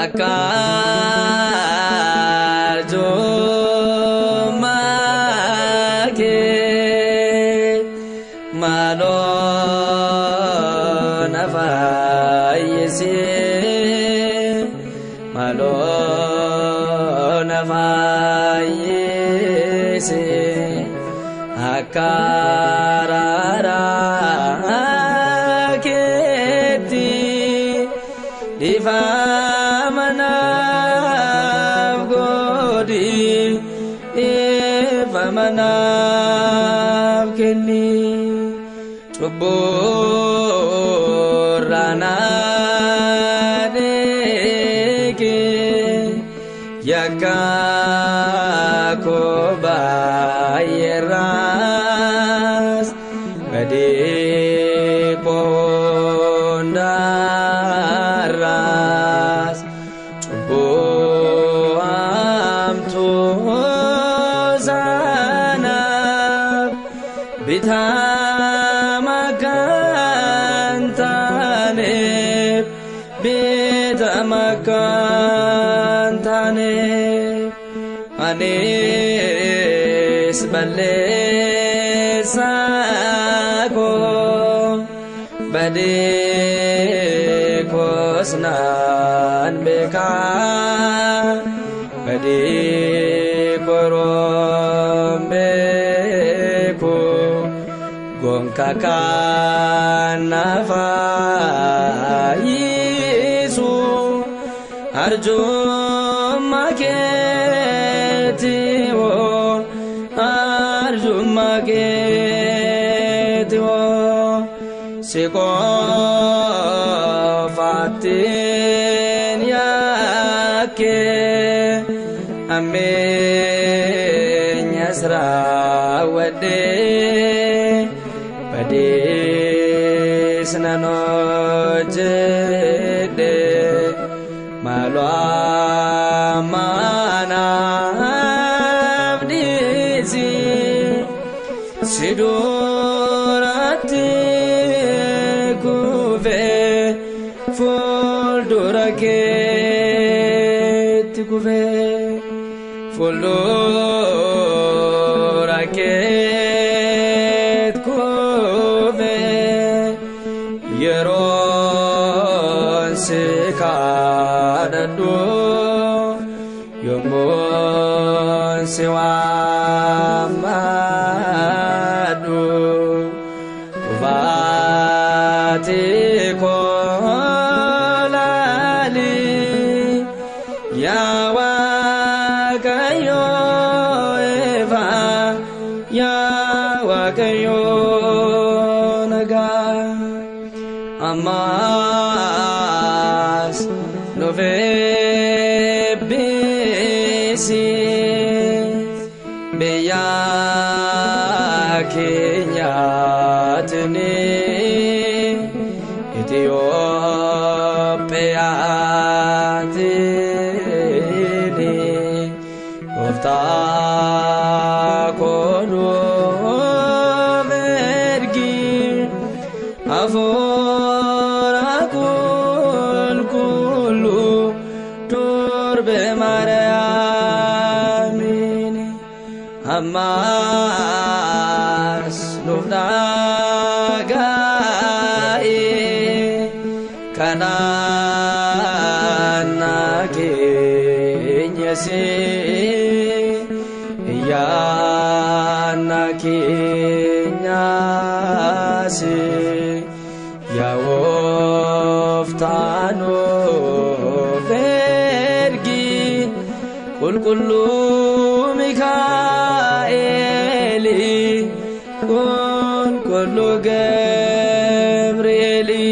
Akka arjummaa kee maaloo na fayyisi, maaloo na fayyisi. Akka araara keetti dhiifama naaf godhi, dhiifama naaf kenni. Cubburraa na dhiqi, yakka koo baay'eerraas badii koo hundarraas cubbuu hamtuu sanaaf bitama kan taaneef, bitama kan taaneef. Anis balleessaa koo badii koos nan beekaa, badii koroon beeku gonka kan na fayyisu arjummaa keeti hoo, arjummaa keeti hoo. Si qofaattiin yakkee ammeenyas raawwadhee badiis nan hojjedhe, maaloo amma naaf dhiisi. Si duratti kufee, fuuldura keetti kufee, fuuldura keetti kufee yeroon si kadhadhu, yommuun si waammadhu, kufaatii koo laali. Yaa Waaqayyo ifa, yaa Waaqayyo nagaa, ammas nuuf eebbisi biyya keenyaatini Itoophiyaatini. Gooftaa koo nuuf ergi hafuura qulqulluu durbe Maariyaamiin, ammas nuuf dhaga'i kadhannaa keenyas, iyyaanna keenyas. Yaa Gooftaa nuuf ergi qulqulluu Mikaa'eli, qulqulluu Gabri'eeli.